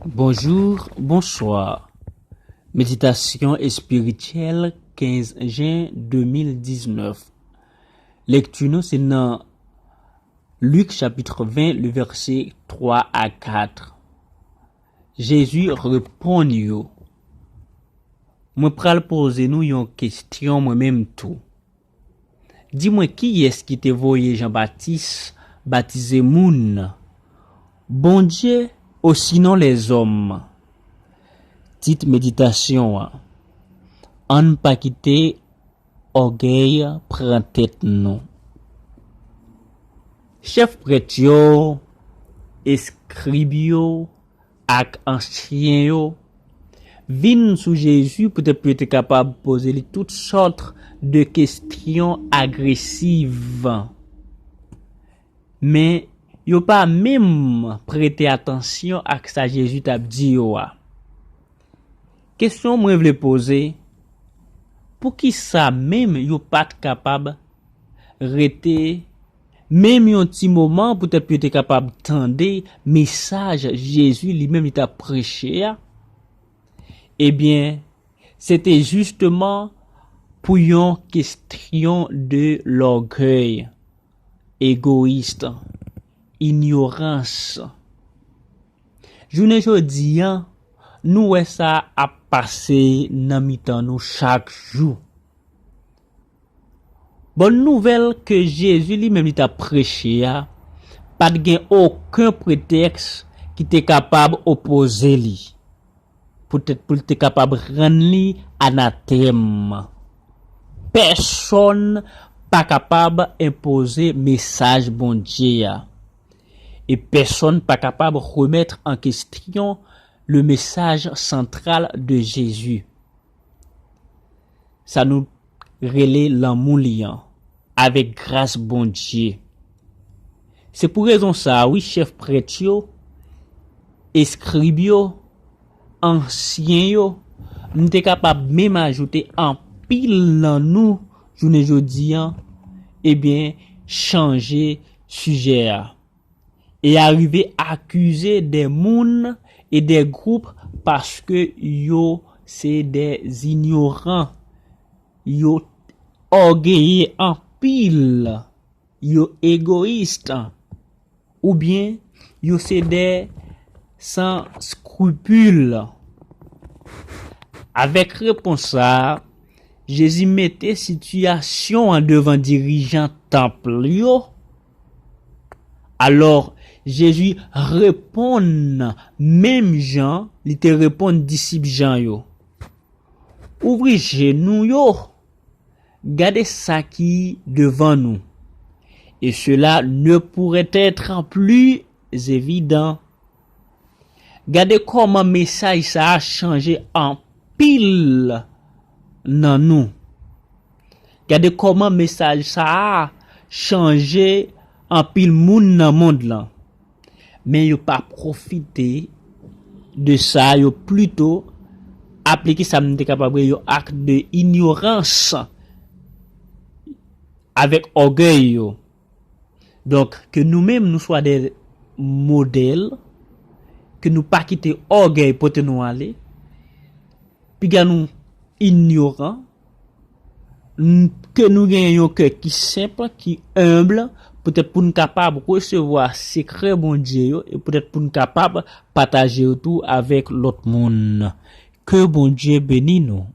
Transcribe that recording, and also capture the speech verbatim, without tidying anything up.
Bonjou, bonswa. Meditasyon espirityèl, kenz jen de mil diznèf. Lekti nou se nan Lik chapit ven, le vèsè twa a kat. Jezi reponn yo: Mwen pral poze nou yon kesyon mwen menm tou. Di mwen kiyès ki te voye Jan Batis batize moun? Bondye osinon lèzòm? Tit meditasyon an: Ann pa kite ògèy pran tèt nou. Chèf prèt yo, eskrib yo ak ansyen yo vin sou Jezi poutèt pou yo te kapab poze li tout sòt de kesyon agresiv. Men, yo pa menm prete atansyon ak sa Jezi t ap di yo a. Kesyon mwen vle poze, poukisa menm yo pa t kapab rete menm yon ti moman poutèt pou yo te kapab tande mesaj Jezi li menm li t ap preche a? Ebyen, se te jisteman pou yon kesyon de lògèy, egoyis, inyorans. Jounen jodi a, nou wè sa ap pase nan mitan nou chak jou. Bòn nouvèl ke Jezi li menm li t ap preche a, pa t gen okenn pretèks ki te kapab opoze li, poutèt pou l te kapab rann li anatèm. Pèsonn pa kapab enpoze mesaj Bondye a. E pèsonn pa kapab remèt an kesyon le mesaj santral de Jezi. Sa nou rele lanmou li an, avèk gras Bondye. Se pou rezon sa a, wi, chèf prèt yo, eskrib yo, ansyen yo, m te kapab menm ajoute anpil nan nou, jounen jodi a, ebyen, chanje sijè a. E arive akize de moun e de gwoup paske yo se de inyoran, yo ògeye anpil, yo egoyis, oubyen yo se de san skripil. Avèk repons sa a, Jezi mete sitiyasyon an devan dirijan tanp yo. Alò, Jezi reponn menm jan li te reponn disip Jan yo. Ouvri je nou yo, gade sa ki devan nou, et cela ne pourrait être plus évident. Gade kòman mesaj sa a chanje anpil nan nou. Gade kòman mesaj sa a chanje anpil moun nan mond lan. Men yo pa pwofite de sa, yo plito aplike sa m te kapab rele yon ak de inyorans avèk ògèy yo. Donk, ke nou menm nou swa de modèl, ke nou pa kite ògèy pote nou ale, piga nou inyoran, n- ke nou genyen yon kè ki senp, ki enb, poutèt pou n kapab resevwa sekrè Bondye yo, e poutèt pou n kapab pataje yo tou avèk lòt moun. Ke Bondye beni nou.